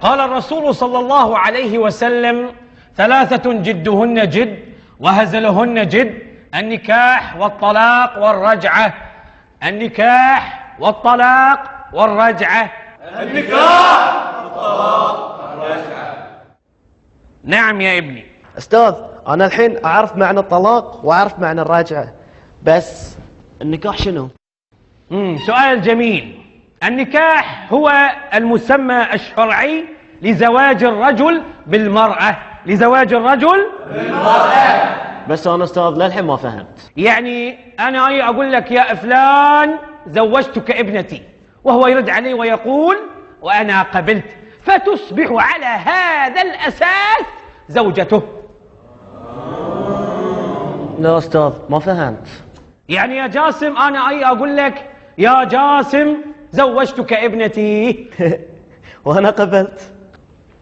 قال الرسول صلى الله عليه وسلم: ثلاثة جدهن جد وهزلهن جد، النكاح والطلاق والرجعة. النكاح والطلاق والرجعة. النكاح والطلاق والرجعة. نعم يا ابني. أستاذ، أنا الحين أعرف معنى الطلاق وأعرف معنى الرجعة، بس النكاح شنو؟ سؤال جميل. النكاح هو المسمى الشرعي لزواج الرجل بالمرأة. لزواج الرجل بالمرأة. بس أنا أستاذ للحين ما فهمت. يعني أنا أقول لك يا فلان زوجتك ابنتي، وهو يرد علي ويقول وأنا قبلت، فتصبح على هذا الأساس زوجته. لا أستاذ ما فهمت. يعني يا جاسم أنا أقول لك يا جاسم زوجتك ابنتي. وأنا قبلت.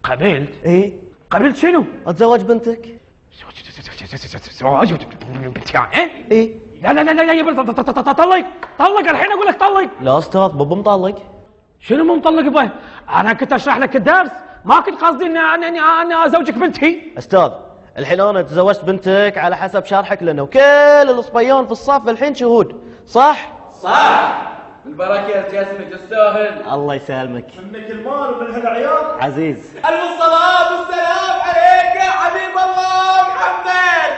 قبلت؟ إيه. قبلت شنو؟ أتزوج بنتك. زواج بنتي يعني؟ إيه. لا لا لا لا يا بنت، طلق طلق الحين، أقول لك طلق. لا أستاذ مو مطلق. شنو مو مطلق يبا؟ أنا كنت أشرح لك الدرس، ما كنت قصدي إن أنا أزوجك بنتي. أستاذ الحين أنا تزوجت بنتك على حسب شرحك لنا، وكل الصبيان في الصف الحين شهود، صح؟ صح. بالبركة يا جاسم تستاهل. الله يسلمك. منك المال ومن هالعيال. عزيز. ألف الصلاة والسلام عليك يا حبيب الله محمد.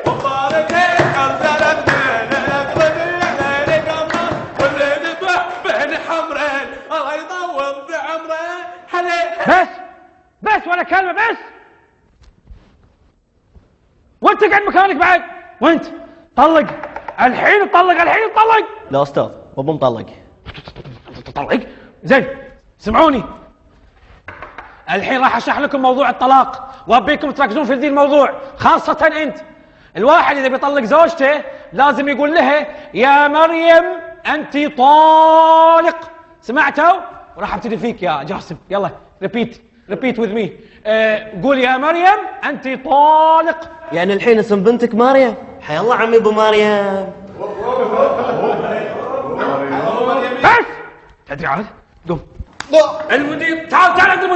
مبارك الله يطول بعمره. بس بس ولا كلمة، بس. وانت قاعد مكانك بعد، وانت طلق الحين، طلق الحين، طلق. لا أستاذ مو مطلق. طلق؟ زين سمعوني الحين راح اشرح لكم موضوع الطلاق، وابيكم تركزون في ذي الموضوع، خاصة انت. الواحد اذا بيطلق زوجته لازم يقول لها يا مريم انت طالق. سمعتوا؟ وراح ابتدي فيك يا جاسم، يلا repeat repeat with me. قول يا مريم انت طالق. يعني الحين اسم بنتك مريم؟ حيا الله عمي ابو مريم. بس تدري عاد قم المدير، تعال تعال عند المدير.